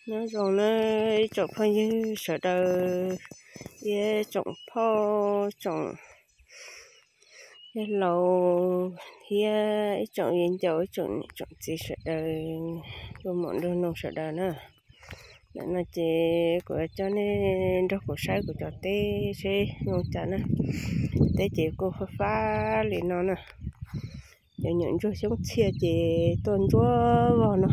Nyob zoo na ib tsoom phooj ywg sawv daws, ib tsoom phauj tsoom yawg laus thiab ib tsoom viv ncaus ib tsoom niam tsoom txiv sawv daws, nkauj muam nraug nus sawv daws na. Ntawm no ces kuv coj nej nrog kuv saib kuv cov teb seb zoo cas na. Teb ces kuj fab fab li no na. Cov nyuam ntsuag xyoob txhiaj ces tuaj ntsuab vog no.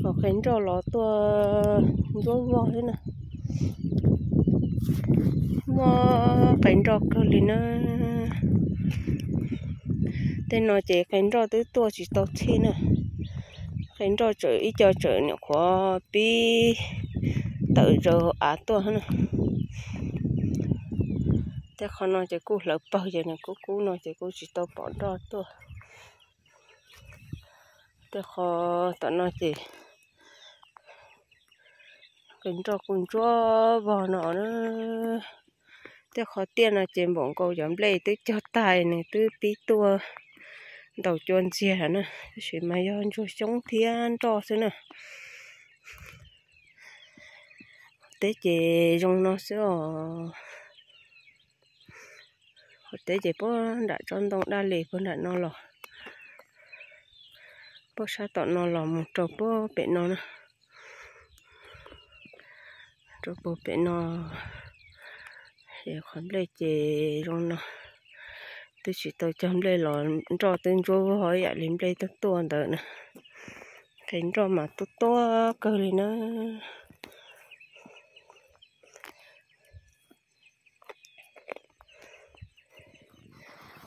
Ho qe nroj los tuaj ntsuab vog thiab na. Muaj qe nroj kawg li na. Tej no ces qe nroj twb tuaj tsis tau txhij na. Qe nroj tseem ib co tseem nyuam qhuav pib tawm zaws av tuaj na. Tej qhov no ces kuj hlawv pawg ces nws kub kub no ces kuj tsis tau pom nroj tuaj. Tej qhov tom no ces qe nroj kuj ntsuab vog no na. Tej qhov tiaj no ces npaum nkaus cov nplej twb cog tag nws twb pib tuaj ntaus cua ntxiag na, tab sis mas yog ntsuag xyoob thiab nroj xwb na. Teb ces zoo no xwb os. Qhov teb ces puag nram tsob ntoo daj li puag nram no los, puag sab tom no los mus rau puag pem no na. Rau puag pem no, qhov nplej ces zoo no, twb tsis tau cog nplej los nroj twb ntsuab vog ib yam li nplej tuaj tuaj ntawd na. Qe nroj mas tuaj tuaj kawg li na.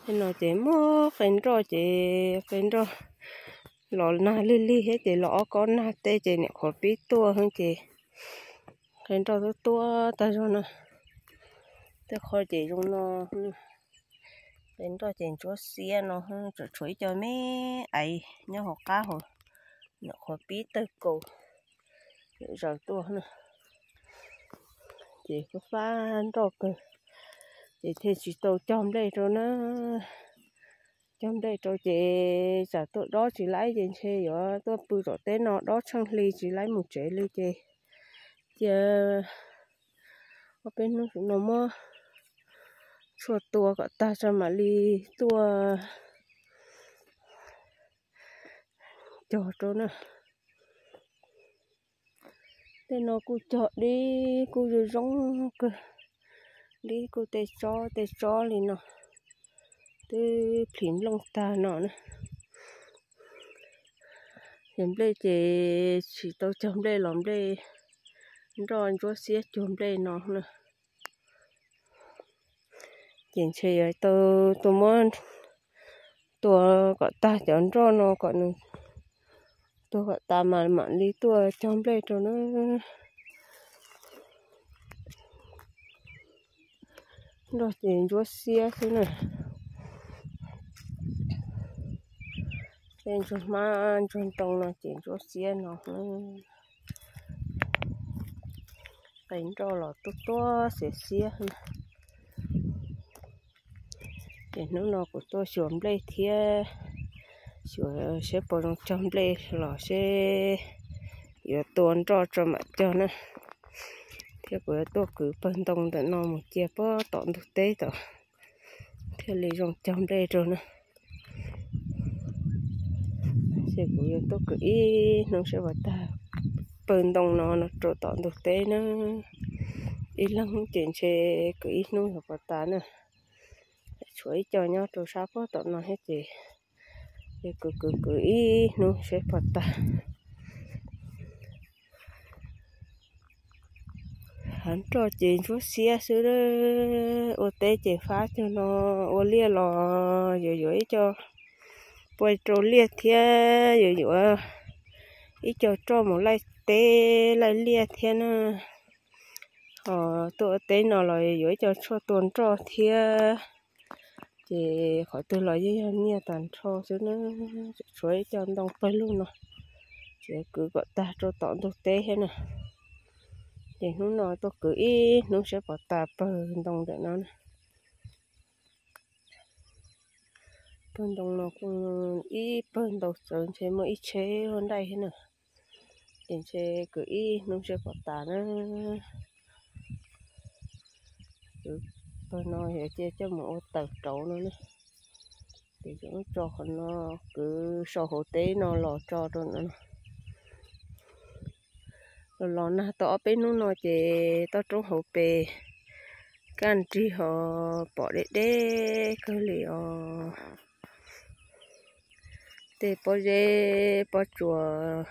Tej no ces muaj qe nroj ces qe nroj los nag lig lig thiab ces los ob kob nag tej ces nyuam qhuav pib tuaj ces qe nroj tuaj tuaj tag zog na. Tej qhov ces zoo no, qe nroj ces ntsuab xiab no, tseem tshuav ib co me aiv nyob hauv qab hauv, nyuam qhuav pib tawg kaus zaws tuaj na. Ces kuj fab nroj kawg, ces thiaj tsis tau cog nplej rau na. Cog nplej rau ces tsam tuaj dob tsis laib ces ntshe yuav tuaj pw tom teb no dob tsheej hli tsis laib mus tsev li ces cia ob peb hnub no muab tshuaj tua kom tag tso mam li tuaj cog rau na. Tej no kuj cog dib kuj zoo zoo kawg, dib kuj tej tsob tej tsob li no, twb plhis nplooj tag no na. Ces nplej ces tsis tau cog nplej los nplej nroj ntsuab xiab cuag nplej no na. Ces ntshe yuav tau tuaj muab tua kom tag cov nroj no kom nws tuag kom tas mas mam li tuaj cog nplej rau na. Nroj ces ntsuab xiab xwb na. Tej ntsuag hmab ntsuag ntoo no ces ntsuab xiab no. Qe nroj los tuaj tuaj xiav xiab. Ces hnub no kuv tuaj xyuas nplej thiab, xyuas seb puas zoo cog nplej los seb yuav tua nroj tso mam cog na. Thiab kuv yuav tuaj kwv pawg ntoo ntawm no mus cia puag tom ntug teb tod thiaj li zoo cog nplej rau na. Ces kuv yuav tuaj kwv ib hnub seb puas tag pawg ntoo no rau tom ntug teb na. Ib leeg ces ntshe kwv ib hnub yuav puas tas na. Tshuav ib co nyob rau sab puag tom no thiab ces, ces kwv kwv kwv ib hnub seb puas tag. Hav nroj ces ntsuab xiab xwb. Ua teb ces fab cog no, ua liaj los yuav yuav ib co puas rau liaj thiab yuav yuav ib co roj mus laij teb laij liaj thiab na. Ho tuaj ua teb no los yuav ib co tshuaj tua nroj thiab. Ces qhov twg los yeej yog nyiaj tag nrho xwb na. Tshuav ib co ntoo pawg lug no, ces kwv kom tag rau tom ntug teb thiab na. Ces hnub no tuaj kwv ib hnub seb puas tas pawg ntoo ntawm no na. Pawg ntoo no kuj ib pawg ntoo txawv ntshe muaj ib tsheb ua nraij thiab na. Ces ntshe kwv ib hnub seb puas tas na. Kwv pawg no yog cia coj mus ua taws rauv no na. Ces tso qhov no, kwv sau hauv teb no los tso rau no. Los los nag tau ob peb hnub no ces toj roob hauv pes kaj nrig ho pom deb deb kawg li os. Tej pob zeb pob tsuas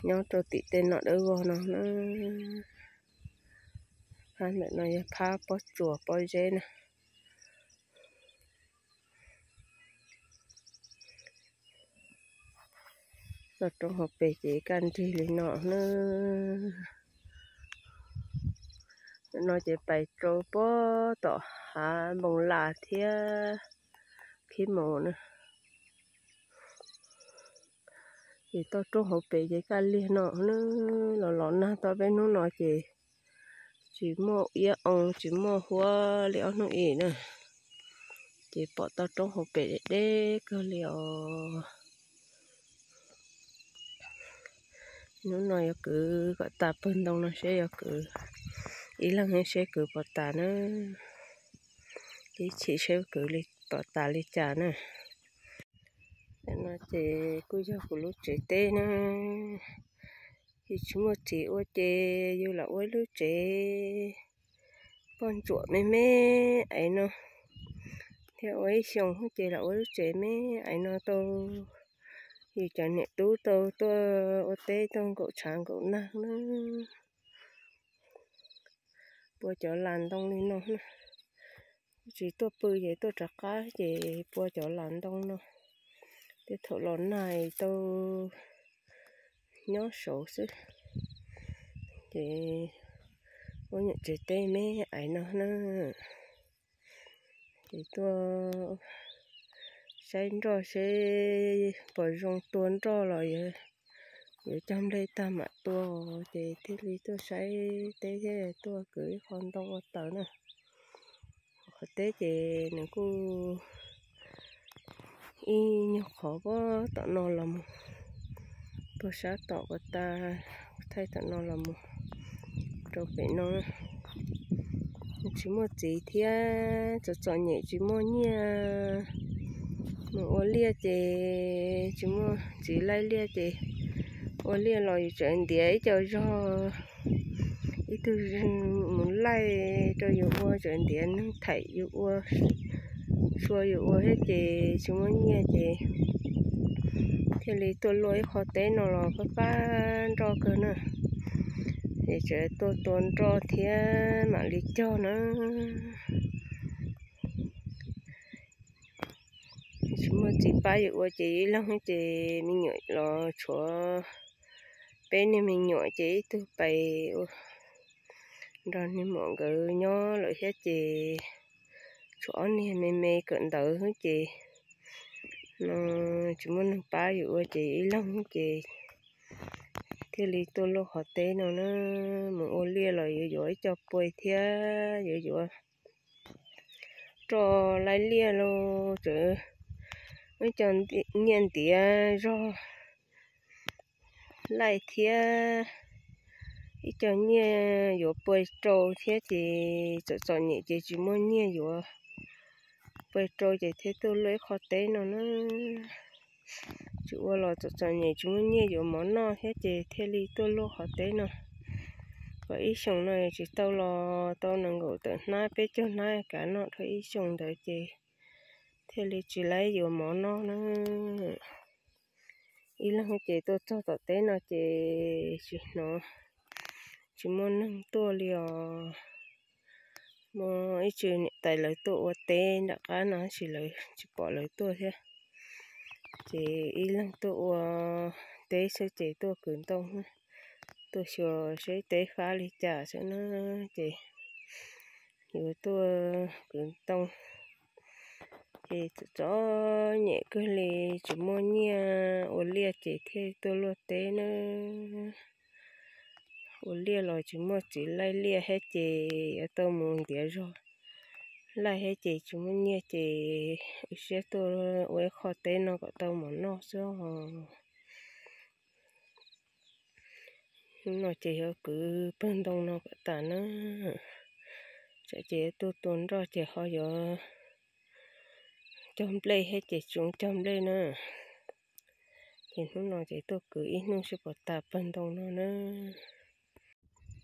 nyob rau tim tej nom dawb vog no na. Phab ntawm no yog phab pob tsuas pob zeb na. Toj roob hauv pes ces kaj nrig li no na. Ntawm no ces pais rau puag tom hav Npoo Las thiab Khib Mus na. Ces toj roob hauv pes ces kaj liag no na. Los los nag tau peb hnub no ces tsis muaj iab oo tsis muaj huab li ob hnub ib na. Ces pom toj roob hauv pes deb deb kawg li os. Hnub no yuav kwv kom tas pawg ntoo no seb yuav kwv ib leeg seb kwv puas tas na. Ib chim seb kwv puas tas li cas na. Ntawm no ces kuj yog kuv lub tsev teb na. Yus tsis muaj txiv ua ces yus lam ua ib lub tsev poj ntsuam me me aiv no thiab. Ua ib xyoos ces lam ua lub tsev me aiv no tau yus cov niam tub tau tuaj ua teb tuaj nkaum tshav nkaum nag na. Pua cov las ntoo li no na. Tsis tuaj pw ces tuaj rov qab ces pua cov las ntoo no. Tej thaum los nag tau nyob saud xwb. Ces ua nyuam tsev teb me aiv no na. Ces tuaj saib nroj seb puas zoo tua nroj los yuav cog nplej tag mam tua, ces thiaj li tuaj saib teb thiab tuaj kwv ib qho ntoo ua taws na. Qhov teb ces nws kuj ib nyuag qhov puag tom no los mus, puag sab tom puag ta, thaij tom no los mus rau pem no. Tsis muaj txiv thiab txom txom nyem tsis muaj nyiaj mus ua liaj ces tsis muaj txiv laij liaj ces ua liaj los yus tseem ntiav ib co zog, ib tug mus laij rau yus ua, tseem ntiav neeg thaim yus ua, sua yus ua thiab ces tsis muaj nyiaj ces thiaj li tuaj luaj ib qho teb no los pab pab nroj kawg na. Ces tseem tuaj tua nroj thiab mam li cog na. Tsis muaj txiv pab yus ua ces ib leeg ces me nyuam los tshuav peb niag me nyuam ces ib tug pais nrog niag muam nkawd nyob lawm thiab ces tshuav ob niag me me kawm ntawv ces no tsis muaj neeg pab yus ua ces ib leeg ces thiaj li tuaj luaj qhov teb no na. Mus ua liaj los yuav yuav ib co pua thiab yuav yuav roj laij liaj los tseem ib co nyiaj ntiav zog laij thiab ib co nyiaj yuav pua rau thiab ces txom txom nyem ces tsis muaj nyiaj yuav pua rau ces thiaj tuaj luaj ib qho teb no na. Tsis ua los txom txom nyem tsis muaj nyiaj yuav mov noj thiab ces thiaj li tuaj luaj qhov teb no. Kom ib xyoos no tsis tau los tau nees nkaum tawm hnab peb caug hnab kav noj dhau ib xyoos ntawd ces thiaj li tsis laib yuav mov noj na. Ib leeg ces tuaj txog tom teb no ces tsis hnov, tsis muaj neeg tuaj li os. Muaj ib tse niam tais lawv tuaj ua teb nram qab no tab sis lawv tsis pom lawv tuaj thiab. Ces ib leeg tuaj ua teb xwb ces tuaj kwv ntoo, tuaj xyuas seb teb fab li cas xwb na. Ces yuav tuaj kwv ntoo ces txom txom nyem kawg li, tsis muaj nyiaj ua liaj ces thiaj tuaj luaj teb na. Ua liaj los tsis muaj txiv laij liaj thiab ces yuav tau mus ntiav zog laij thiab ces tsis muaj nyiaj ces ua siab tuaj ua ib qho teb no kom tau mov noj xwb os. Hnub no ces yuav kwv pawg ntoo no kom tas na. Tsam ces tuaj tua nroj ces ho yuav cog nplej thiab ces tsis cog nplej na. Ces hnub no ces tuaj kwv ib hnub seb puas tas pawg ntoo no na.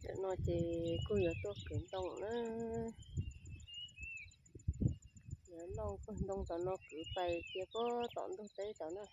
Tam no ces kuj yuav tuaj kwv ntoo na. Yuav lauj pawg ntoo tom no kwv pais cia puag tom ntug teb tod na.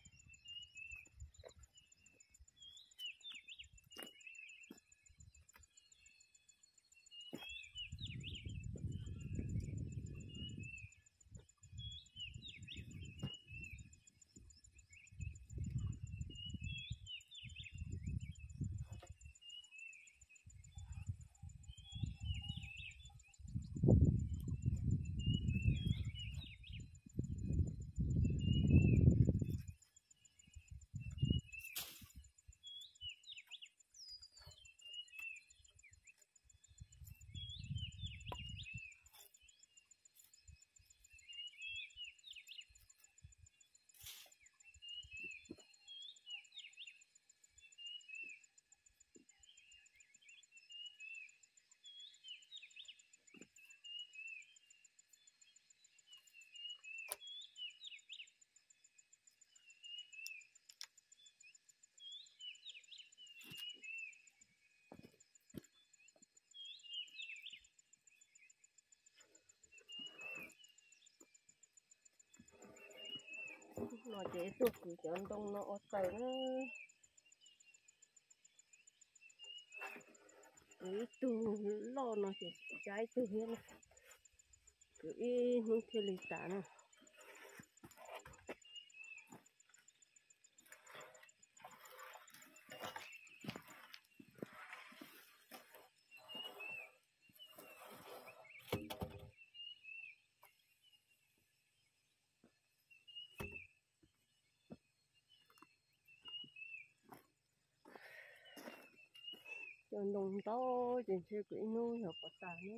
No ces tuaj kwv cov ntoo no ua taws na. Kwv ib tug loj no ces tsis tau ib tug thiab na. Kwv ib hnub thiaj li tas na. Cov ntoo ntau ces ntshe kwv ib hnub yog puas tas na.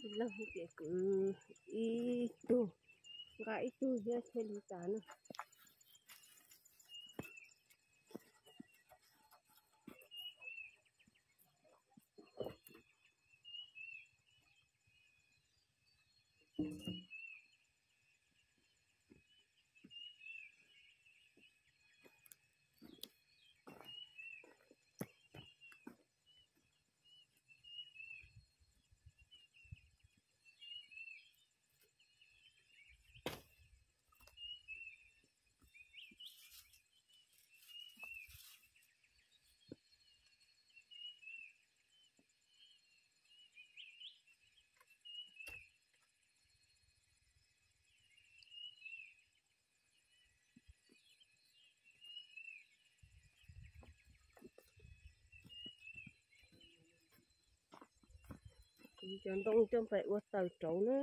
Ib leeg ces kwv ib tug, nqa ib tug thiab thiaj li tas na. Cov ntoo coj pais ua taws rauv na.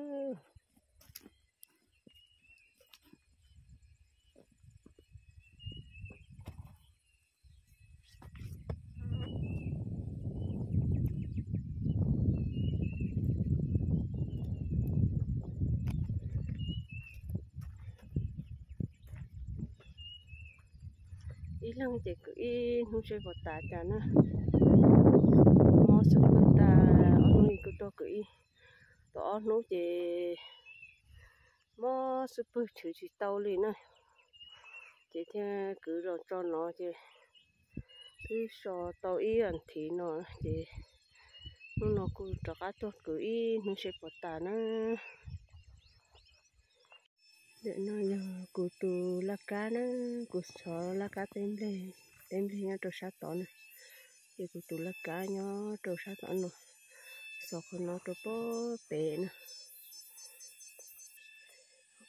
Leej ces kwv ib hnub seb puas tas cas na. Mob xub pwg tas, ob hnub kuj tuaj kwv ib, tau ob hnub ces mob xub pwg chwv tsis tau li na. Ces thiaj kwv los tso no ces twb so tau ib as thiv no ces hnub no kuj rov qab tuaj kwv ib hnub seb puas tas na. Ntawm no yog kuv tus laj kab na, kuv xov laj kab teb npleg, teb npleg nyob rau sab tod na. Ces kuv tus laj kab nyob rau sab tod no, xov qhov no rau pem na.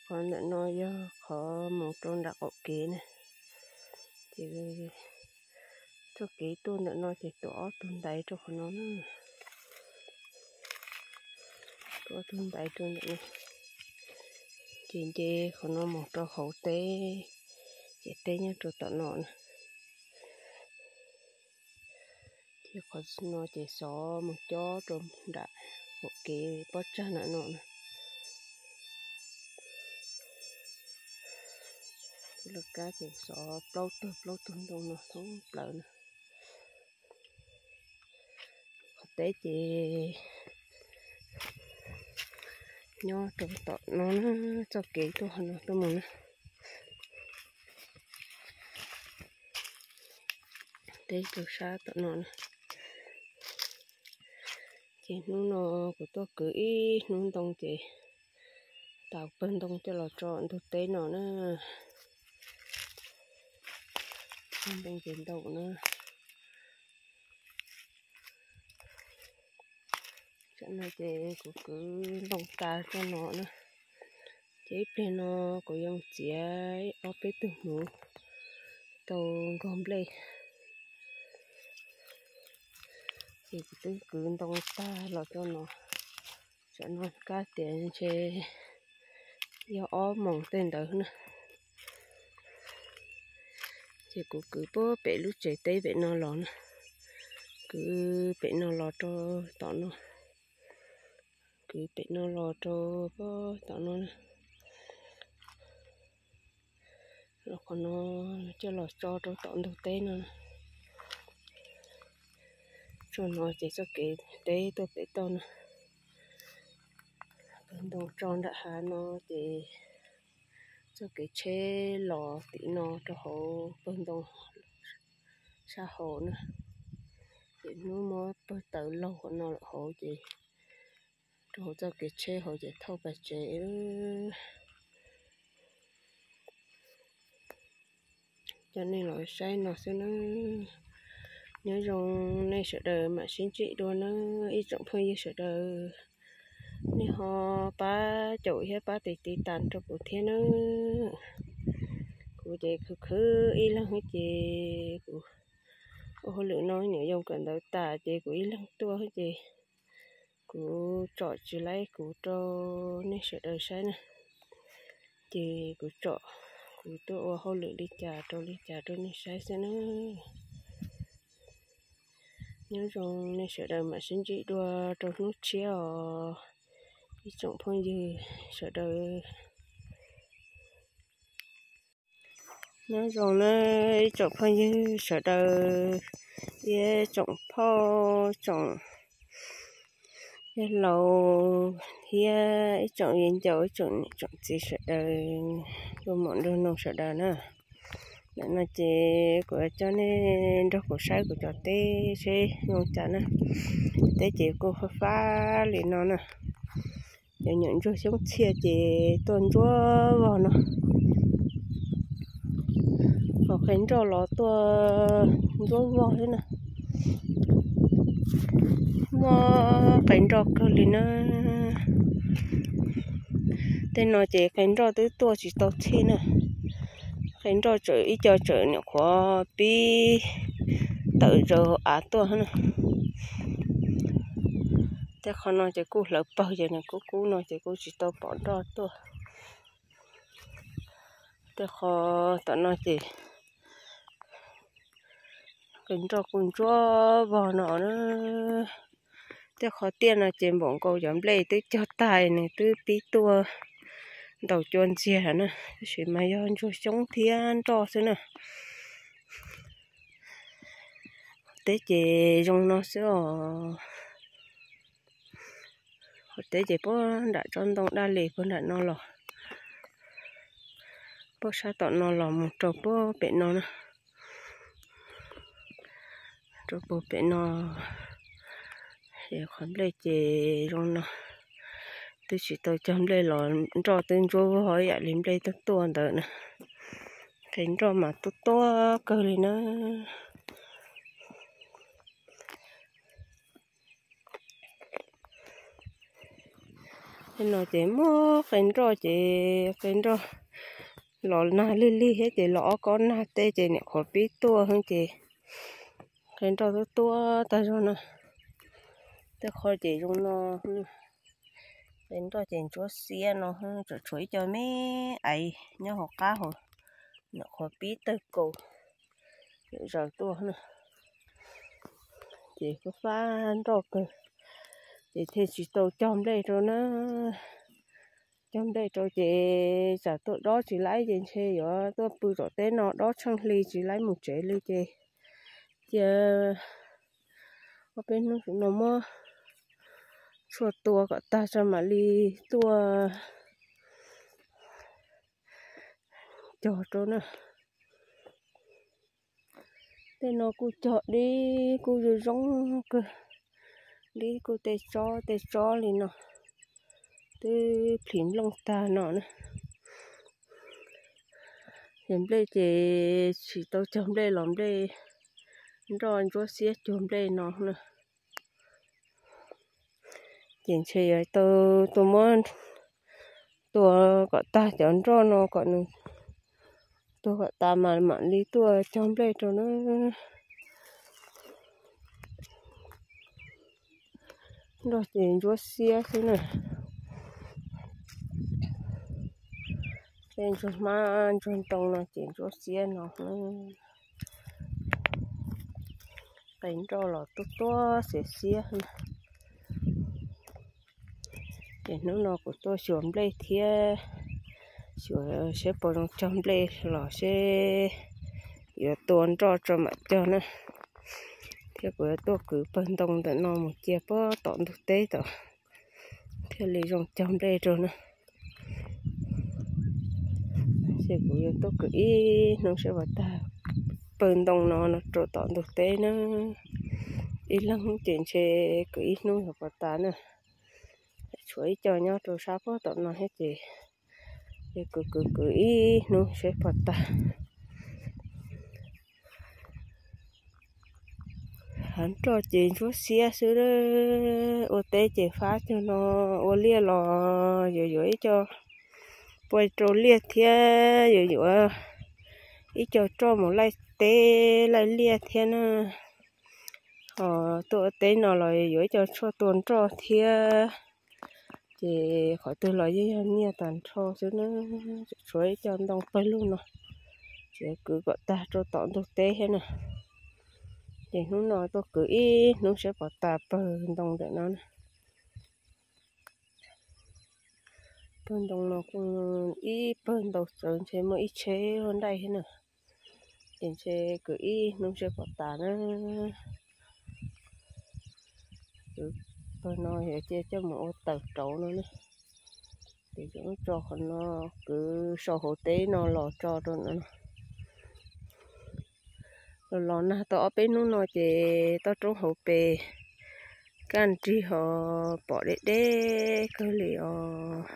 Qhov ntawm no yog qhov mus rau nram qaum kev na. Ces txoj kev tuaj ntawm no ces tuav ob tug ntaiv rau qhov no na. Tuav ob tug ntaiv rau ntawm no. Ces nce qhov no mus rau hauv teb, ces teb nyob rau tom no na. Ces qhov no ces xov mus cob rau nram qaum kev pob tsag nram no na. Tus laj kab ces xov plaub tug plaub tug ntoo no thoob plaws na. Qhov teb ces nyob rau tom no na, txoj kev tuaj qhov no tuaj mus na. Teb rau sab tom no na. Ces hnub no kuv tuaj kwv ib hnub ntoo ces tau pawg ntoo coj los tso ntug teb no na. Pawg ntoo ces ntau na. Tam no ces kuv kwv ntoo tas tso no na. Ces ib pliag no kuv yuav txiav ob peb tug hmuv tau nkaug nplej. Ces kuv twb kwv ntoo tag los tso no. Tam no kab tias ntshe yog ob moos tej ntawd na. Ces kuv kwv puag pem lub tsev teb pem no los na. Kwv pem no los rau tom no. Kwv pem no los rau puag tom no na. Los qhov no coj los tso rau tom ntug teb no. Tso no ces txoj kev teb tuaj pem toj no. Pawg ntoo tso nram hav no ces txoj kev tsheb los tim no rau hauv pawg ntoo sab hauv na. Ces hnub muab pawg taws laug qhov no lawm hauv ces rau hauv txoj kev tsheb hauv ces thauj pais tsev. Coj nej los saib no xwb na. Nyob zoo nej sawv daws mam sib ntsib dua na ib tsoom phooj ywg sawv daws. Nej ho pab caum thiab pab tiv tiv tas rau kuv thiab na. Kuv ces khwv khwv ib leeg ces kuv ua hauj lwm no nyuam yoo kawm ntawv tas ces kuv ib leeg tuaj ces kuv tsom tsis laib kuv rau nej sawv daws saib na. Ces kuv tsom, kuv tuaj ua hauj lwm li cas rau li cas rau nej saib xwb na. Nyob zoo nej sawv daws mam sib ntsib dua rau hnub tshiab os ib tsoom phooj ywg sawv daws. Nyob zoo na ib tsoom phooj ywg sawv daws, ib tsoom phauj tsoom yawg laus thiab ib tsoom viv ncaus ib tsoom niam tsoom txiv sawv daws, nkauj muam nraug nus sawv daws na. Ntawm no ces kuv coj nej nrog kuv saib kuv cov teb seb zoo cas na. Teb ces kuj fab fab li no na. Cov nyuam ntsuag xyoob txhiaj ces tuaj ntsuab vog no. Ho qe nroj los tuaj ntsuab vog thiab na. Muaj qe nroj kawg li na. Tej no ces qe nroj twb tuaj tsis tau txhij na. Qe nroj tseem ib co tseem nyuam qhuav pib tawm zaws av tuaj na. Tej qhov no ces kuj hlawv pawg ces nws kub kub no ces kuj tsis tau pom nroj tuaj. Tej qhov tom no ces qe nroj kuj ntsuab vog no na. Tej qhov tiaj no ces npaum nkaus cov nplej twb cog tag nws twb pib tuaj ntaus cua ntxiag na, tab sis mas yog ntsuag xyoob thiab nroj xwb na. teb ces zoo no xwb os. Qhov teb ces puag nram tsob ntoo daj li puag nram no los, puag sab tom no los mus rau puag pem no na. Rau puag pem no, es qhov nplej ces zoo no, twb tsis tau cog nplej los nroj twb ntsuab vog ib yam li nplej tuaj tuaj ntawd na. Qe nroj mas tuaj tuaj kawg li na. Tej no ces muaj qe nroj ces qe nroj los nag lig lig thiab ces los ob kob nag tej ces niam qhuav pib tuaj ces qe nroj tuaj tuaj tag zog na. Tej qho ces zoo no, qe nroj ces ntsuab xiab no, tseem tshuav ib co me aiv nyob hauv qab hauv, niam qhuav pib tawg kaus zaws tuaj na. Ces kuj fab nroj kawg, ces thiaj tsis tau cog nplej rau na. Cog nplej rau ces tsam tuaj dob tsis laib ces ntshe yuav tuaj pw tom teb no dob tsheej hli tsis laib mus tsev li ces cia ob peb hnub no muab tshuaj tua kom tag tso mam li tuaj cog rau na. Tej no kuj cog dib kuj zoo zoo kawg, dib kuj tej tsob tej tsob li no, twb plhis nplooj tag no na. Ces nplej ces tsis tau cog nplej los nplej nroj ntsuab xiab cuag nplej no na. Ces ntshe yuav tau tuaj muab tua kom tag cov nroj no kom nws tuag kom tas mas mam li tuaj cog nplej rau na. Nroj ces ntsuab xiab xwb na. Tej ntsuag hmab ntsuag ntoo no ces ntsuab xiab no. Qe nroj los tuaj tuaj xiav xiab. Ces hnub no kuv tuaj xyuas nplej thiab, xyuas seb puas zoo cog nplej los seb yuav tua nroj tso mam cog na. Thiab kuv yuav tuaj kwv pawg ntoo ntawm no mus cia puag tom ntug teb tod thiaj li zoo cog nplej rau na. Ces kuv yuav tuaj kwv ib hnub seb puas tag pawg ntoo no rau tom ntug teb na. Ib leeg ces ntshe kwv ib hnub yuav puas tas na. Tshuav ib co nyob rau sab puag tom no thiab ces, ces kwv kwv kwv ib hnub seb puas tag. Hav nroj ces ntsuab xiab xwb. Ua teb ces fab cog no, ua liaj los yuav yuav ib co puas rau liaj thiab yuav yuav ib co roj mus laij teb laij liaj thiab na. Ho tuaj ua teb no los yuav ib co tshuaj tua nroj thiab. Ces qhov twg los yeej yog nyiaj tag nrho xwb na. Tshuav ib co ntoo pawg lug no, ces kwv kom tag rau tom ntug teb thiab na. Ces hnub no tuaj kwv ib hnub seb puas tas pawg ntoo ntawm no na. Pawg ntoo no kuj ib pawg ntau txawv ntshe muaj ib tsheb ua nraij thiab na. Ces ntshe kwv ib hnub seb puas tas na. Kwv pawg no yuav cia coj mus ua taws rauv no na. Ces tso qhov no, kwv saum hauv teb no los tso rau no. Los los nag tau ob peb hnub no ces toj roob hauv pes kaj nrig ho pom deb deb kawg li os.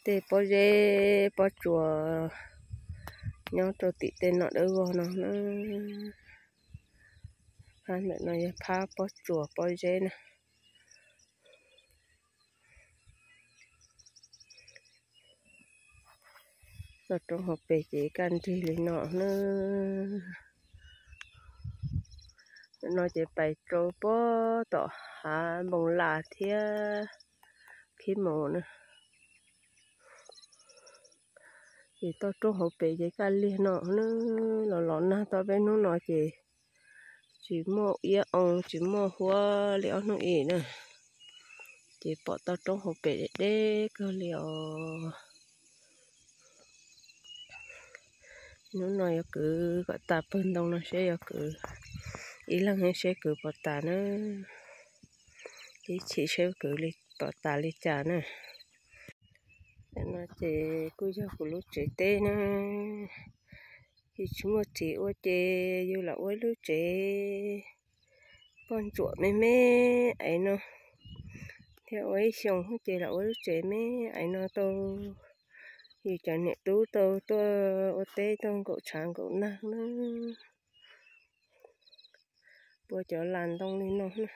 Tej pob zeb pob tsuas nyob rau tim tej nom dawb vog no na. Phab ntawm no yog phab pob tsuas pob zeb na. Toj roob hauv pes ces kaj nrig li no na. No ces pais rau puag tom hav npoo las thiab khib mus na. Ces toj roob hauv pes ces kaj liag no na. Los los nag tau peb hnub no ces tsis muaj iab oo tsis muaj huab li ob hnub ib na. Ces pom toj roob hauv pes deb deb kawg li os. Hnub no yuav kwv kom tas pawg ntoo no seb yuav kwv ib leeg seb kwv puas tas na. Ib chim seb kwv li puas tas li cas na. Tam no ces kuj yog kuv lub tsev teb na. Yus tsis muaj txiv ua ces yus lam ua ib lub tsev poj ntsuam me me aiv no, thiab ua ib xyoos ces lam ua lub tsev me aiv no tau yus cov niam tub tau tuaj ua teb tau nkaum tshav nkaum nag na. Pua cov las ntoo li no na,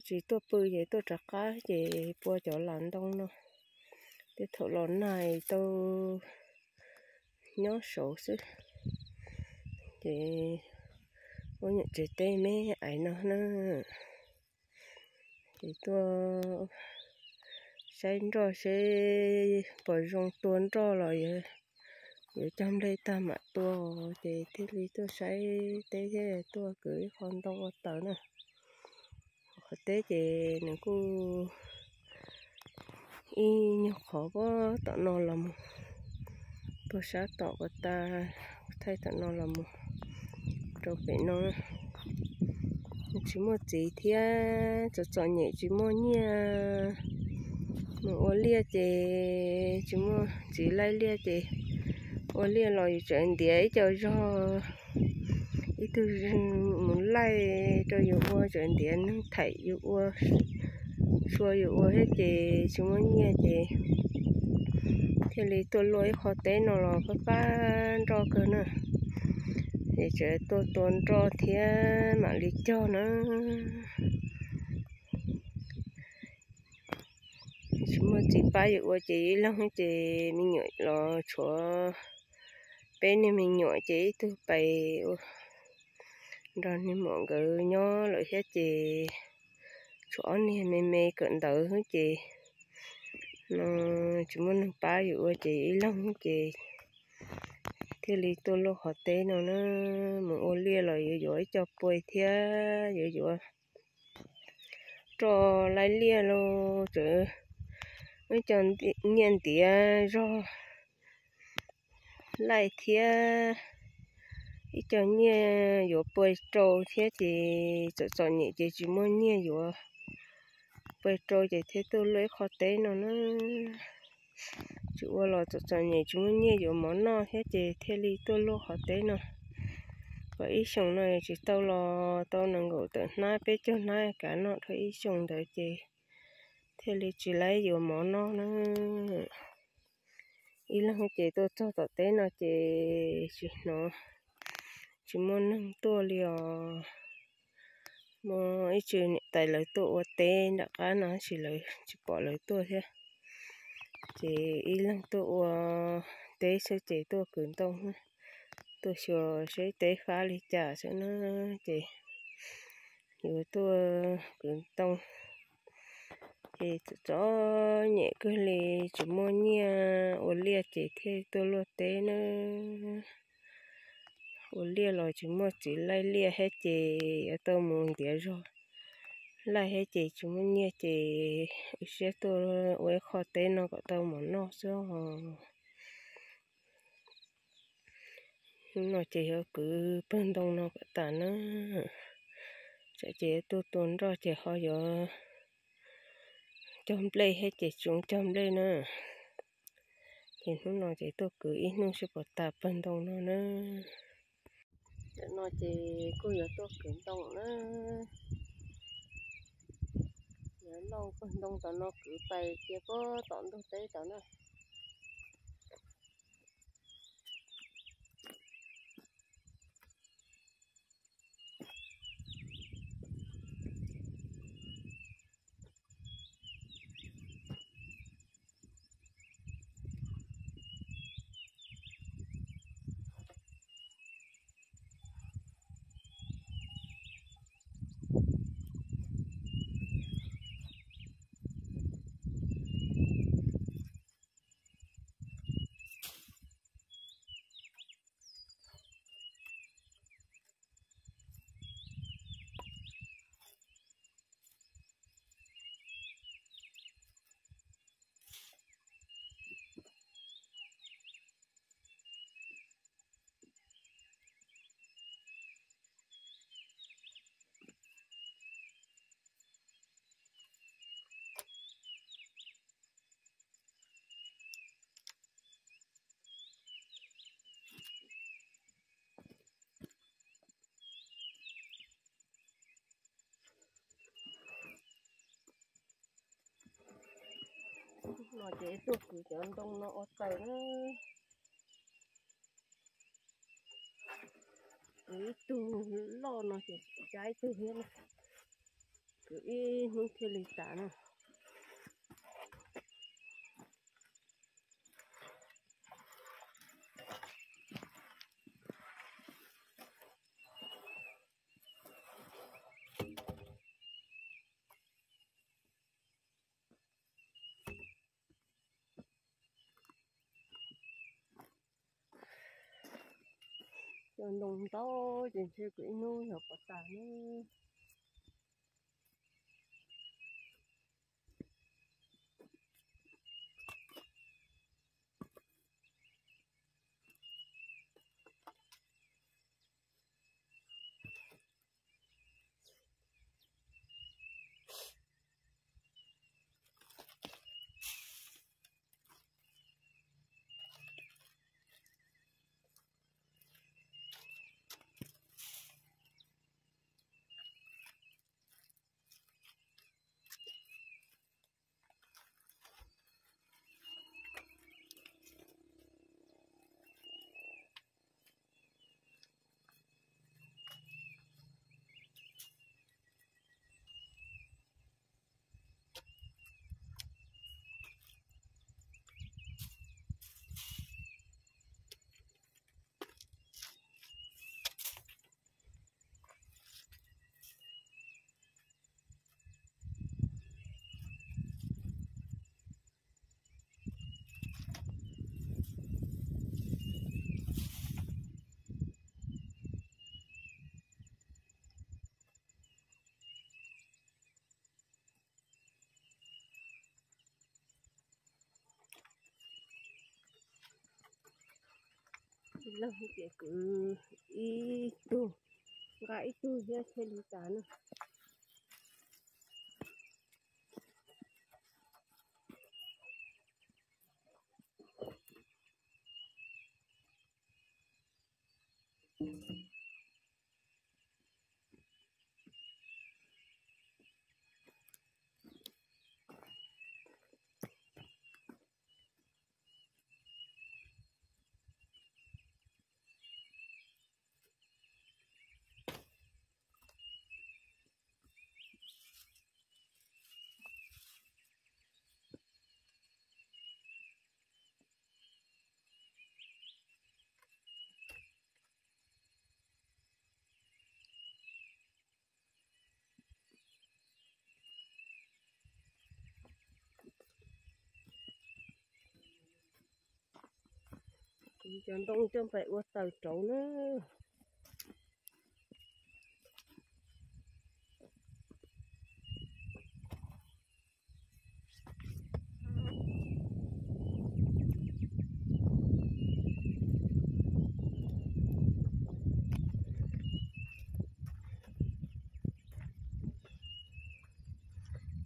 tsis tuaj pw ces tuaj rov qab ces pua cov las ntoo no, tej thaum los nag tau nyob saud xwb. Ces ua nyuam tsev teb me aiv no na, ces tuaj saib nroj seb puas zoo tua nroj los yuav cog nplej tag mam tua, ces thiaj li tuaj saib teb thiab tuaj kwv ib qho ntoo ua taws na. Qhov teb ces nws kuj ib nyuag qhov puag tom no los mus, puag sab tom ua tas thaij tom no los mus rau pem no. Tsis muaj txiv thiab txom txom nyem tsis muaj nyiaj mus ua liaj ces tsis muaj txiv laij liaj ces ua liaj los yus tseem ntiav ib co zog ib tug mus laij rau yus ua, tseem ntiav neeg thaim yus ua, sua yus ua thiab ces tsis muaj nyiaj ces thiaj li tuaj luaj ib qho teb no los pab pab nroj kawg na. Ces tseem tuaj tua nroj thiab mam li cog na. Tsis muaj txiv pab yus ua ces ib leeg ces me nyuam los tshuav peb niag me nyuam ces ib tug pais nrog niag muam nkawd nyob lawm thiab ces tshuav ob niag me me kawm ntawv ces no tsis muaj neeg pab yus ua ces ib leeg ces thiaj li tuaj luaj qhov teb no na. Mus ua liaj los yuav yuav ib co pua thiab yuav yuav roj laij liaj los tseem ib co nyiaj ntiav zog laij thiab ib co nyiaj yuav pua rau thiab ces txom txom nyem ces tsis muaj nyiaj yuav pua rau ces thiaj tuaj luaj ib qho teb no na. Tsis ua los txom txom nyem tsis muaj nyiaj yuav mov noj thiab ces thiaj li tuaj luaj qhov teb no. Kom ib xyoos no tsis tau los tau nees nkaum tawm hnab peb caug hnab kav noj dhau ib xyoos ntawd ces thiaj li tsis laib yuav mov noj na. Ib leeg ces tuaj txog tom teb no ces tsis hnov, tsis muaj neeg tuaj li os. Muaj ib tse niam tais lawv tuaj ua teb nram qab no tab sis lawv tsis pom lawv tuaj thiab. Ces ib leeg tuaj ua teb xwb ces tuaj kwv ntoo, tuaj xyuas seb teb fab li cas xwb na. Ces yuav tuaj kwv ntoo ces txom txom nyem kawg li, tsis muaj nyiaj ua liaj ces thiaj tuaj luaj teb na. Ua liaj los tsis muaj txiv laij liaj thiab ces yuav tau mus ntiav zog laij thiab ces tsis muaj nyiaj ces ua siab tuaj ua ib qho teb no kom tau mov noj xwb os. Hnub no ces yuav kwv pawg ntoo no kom tas na, tsam ces yuav tuaj tua nroj ces ho yuav cog nplej thiab ces tsis cog nplej na. Ces hnub no ces tuaj kwv ib hnub seb puas tas pawg ntoo no na. Tam no ces kuj yuav tuaj kwv ntoo na. Yuav lauj pawg ntoo tom no kwv pais cia puag tom ntug teb tod na. Ces tuaj kwv cov ntoo no ua taws na. Kwv ib tug loj no ces tsis tau ib tug thiab na. Kwv ib hnub thiaj li tas na. Cov ntoo ntau ces ntshe kwv ib hnub yog pov tas na. Ib leeg ces kwv ib tug, nqa ib tug thiab thiaj li tas na. Cov ntoo coj pais ua taws rauv na.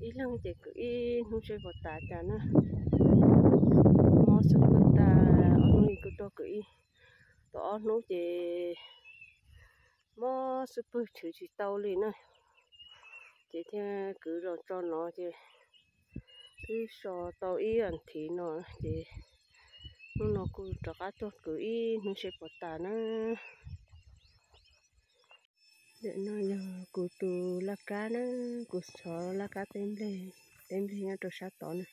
Ib leeg ces kwv ib hnub seb puas tas cas na. Mob xub pwg tas ob hnub kuj tuaj kwv ib, tau ob hnub ces mob xub pwg chwv tsis tau li na. Ces thiaj kwv los tso no ces twb so tau ib as thiv no ces hnub no kuj rov qab tuaj kwv ib hnub seb puas tas na. Ntawm no yog kuv tus laj kab na, kuv xov laj kab teb npleg, teb npleg nyob rau sab tod na.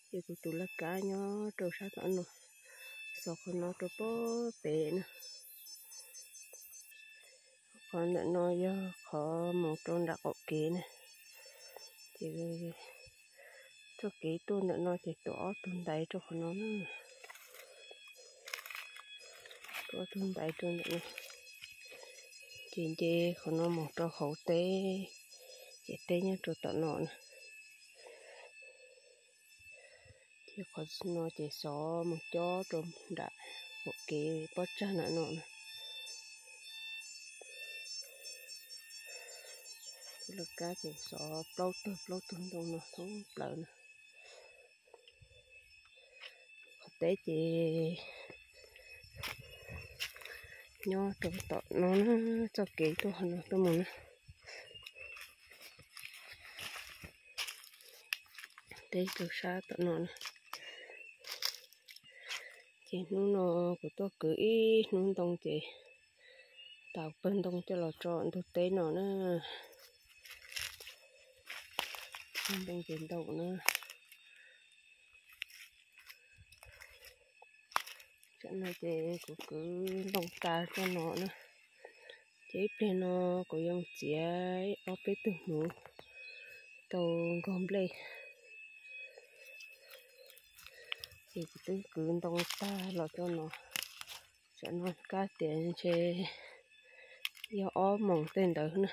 Ces kuv tus laj kab nyob rau sab tod no, xov qhov no rau pem na. Qhov ntawm no yog qhov mus rau nram qaum kev na. Ces txoj kev tuaj ntawm no ces tuav ob tug ntaiv rau qhov no na. Tuav ob tug ntaiv rau ntawm no. Ces nce qhov no mus rau hauv teb, ces teb nyob rau tom no na. Ces qhov no ces xov mus cob rau nram qaum kev pob tsag nram no na. Tus laj kab ces xov plaub tug plaub tug ntoo no thoob plaws na. Qhov teb ces nyob rau tom no na, txoj kev tuaj qhov no tuaj mus na. Teb rau sab tom no na. Ces hnub no kuv tuaj kwv ib hnub ntoo ces tau pawg ntoo coj los tso ntug teb no na. Ntoo ces ntau na. Tam no ces kuv kwv ntoo tas tso no na. Ces ib pliag no kuv yuav txiav ob peb tug hmuv tau nkaug nplej. Ces kuv twb kwv ntoo tag los tso no. Tam no kab tias ntshe yog ob moos tej ntawd na.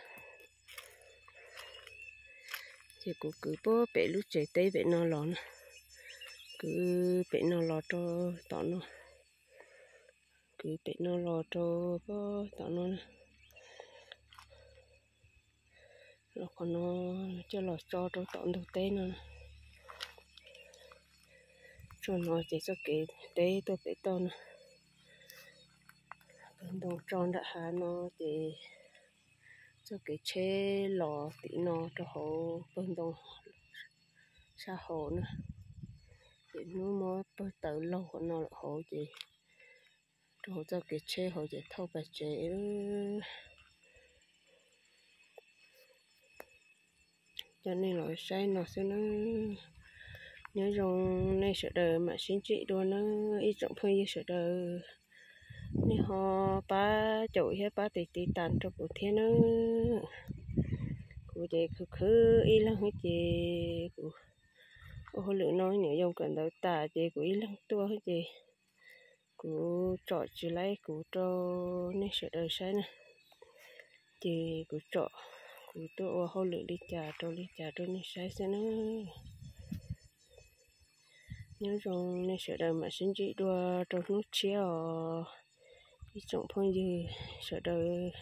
Ces kuv kwv puag pem lub tsev teb pem no los na. Kwv pem no los rau tom no. Kwv pem no los rau puag tom no na. Los qhov no coj los tso rau tom ntug teb no. Tso no ces txoj kev teb tuaj pem toj no. Pawg ntoo tso nram hav no ces txoj kev tsheb los tim no rau hauv pawg ntoo sab hauv na. Ces hnub muab pawg tawv laug qhov no lawm hauv ces rau hauv txoj kev tsheb hauv ces thauj pais tsev. Coj nej los saib no xwb na. Nyob zoo nej sawv daws mam sib ntsib dua na ib tsoom phooj ywg sawv daws. Nej ho pab caum thiab pab tiv tiv tas rau kuv thiab na. Kuv ces khwv khwv ib leeg ces kuv ua hauj lwm no nyuam yoo kawm ntawv tas ces kuv ib leeg tuaj ces kuv tsom tsis laib kuv rau nej sawv daws saib na. Ces kuv tsom, kuv tuaj ua hauj lwm li cas rau li cas rau nej saib xwb na. Nyob zoo nej sawv daws mam sib ntsib dua rau hnub tshiab os ib tsoom phooj ywg sawv daws.